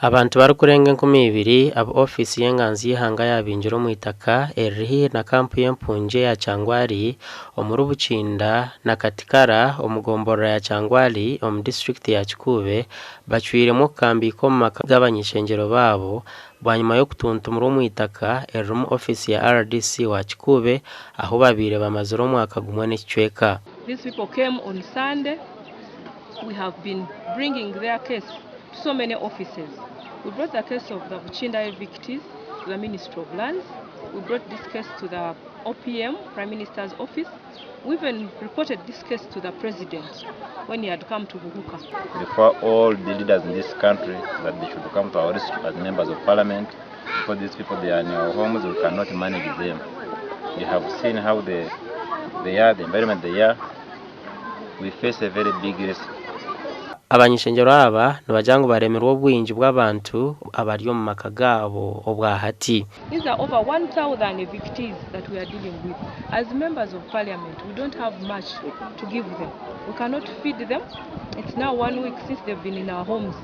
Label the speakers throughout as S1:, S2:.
S1: Abantu barikurenga 2000 abu ofiisi y'enganzi y'eihanga yaabingire omu itaka eriri haihi na kampu y'empungi eya Kyangwali omuri Bukinda na Katikara omu gomborora ya Kyangwali omu disiturikiti ya Kikuube bacwiremu okukambiika omu maka g'abany'ishengyero baabo bwanyima y'okutuntumurwa omu itaka eririmu ofiisi ya RDC wa Kikuube ahu babaire bamazire omwaka gumwe n'ekicweka.
S2: These people came on Sunday, we have been bringing their case to so many offices. We brought the case of the Bukinda evictees to the Ministry of Lands, we brought this case to the OPM, Prime Minister's office, we even reported this case to the President when he had come to Buhuka.
S3: Refer all the leaders in this country that they should come to our rescue as members of parliament because these people they are in our homes we cannot manage them. You have seen how they, they are, the environment they are. We face a very big risk.
S1: Abany'ishengyero aba nibagira ngu baremirwe obwingi bw'abantu abari omu maka gaabo obwahati.
S2: These are over 1,000 evictees that we are dealing with. As members of parliament, we don't have much to give them. We cannot feed them. It's now one week since they've been in our homes.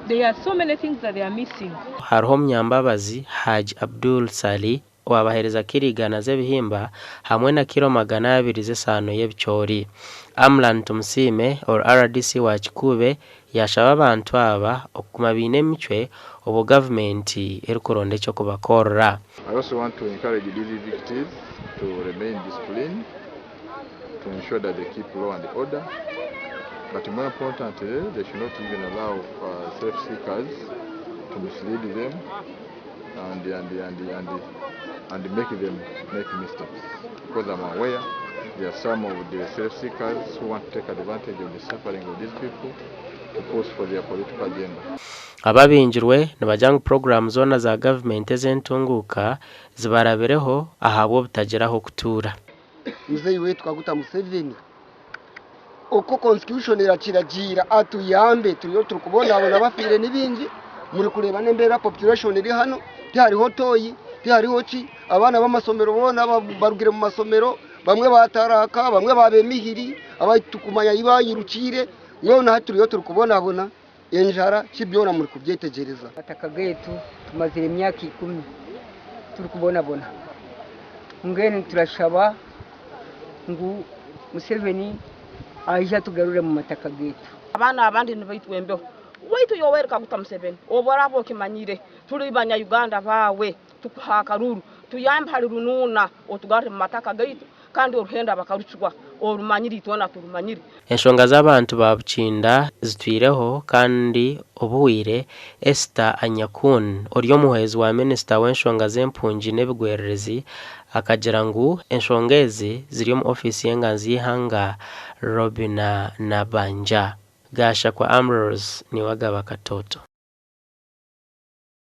S2: There are so many things that they are missing.
S1: Hariho omunyambabazi Hajj Abdul Ssali owaabaheereza kilo igana z'ebihimba hamwe na kilo 200 z'esaano y'ebicoori. Amlan Tumusiime or rdc wa Kikuube yaashaba abantu aba okuguma baine emicwe obwo gavumenti erikuronda eky'okubakorera.
S4: I also want to encourage these evictees to remain disciplined, to ensure that they keep law and order, but more importantly, they should not even allow uh, self-seekers to mislead them and, and, and, and, and make them make mistakes. Because I'm aware there are some of the self-seekers who want to take advantage of the suffering of these people to push for their political agenda.
S1: Ababingirwe nibagira ngu puroguraamu zoona za gavumenti ez'entunguuka zibarabireho ahabw'obutagira ah'okutuura.
S5: Muzeeyi waitu Kaguta Museveni oku constitution erakiragiira atuyambe turiyo turikubonabona abafiire ni baingi murikureeba n'embeera population eri hanu tihariho toyi tihariho ki abaana b'amasomero boona barugire mu masomero bamwe bataraka bamwe baaba emihiri abarikutumanya ahu bayirukiire mbwenu hati turiyo turikubonabona enjara ki byona murikubyetegyereza.
S6: Amataka gaitu tumazire emyaka ikumi turikubonabona mbwenu turashaba ngu Museveni aije atugarure omu mataka gaitu.
S7: Abaana abandi nibaitwa embeho. Waitu Yoweri Kaguta Museveni, obu oraaba okimanyire, turi banya Uganda baawe, tukuha akaruru, tuyambe hali runuuna otugarre mu mataka gaitu kandi oruhenda bakarucwa, orumanyire itwena turumanyire.
S1: Enshonga z'abantu ba Bukinda zitwireho kandi obuhweire, Esther Anyakun, ori omuhwezi wa minisita w'enshonga z'empungi n'ebigwererezi akagira ngu enshonga ezi ziri omu ofiisi y'enganzi y'eihanga Robinah Nabbanja. Gashakwa Ambrose niwe agaba Katoto.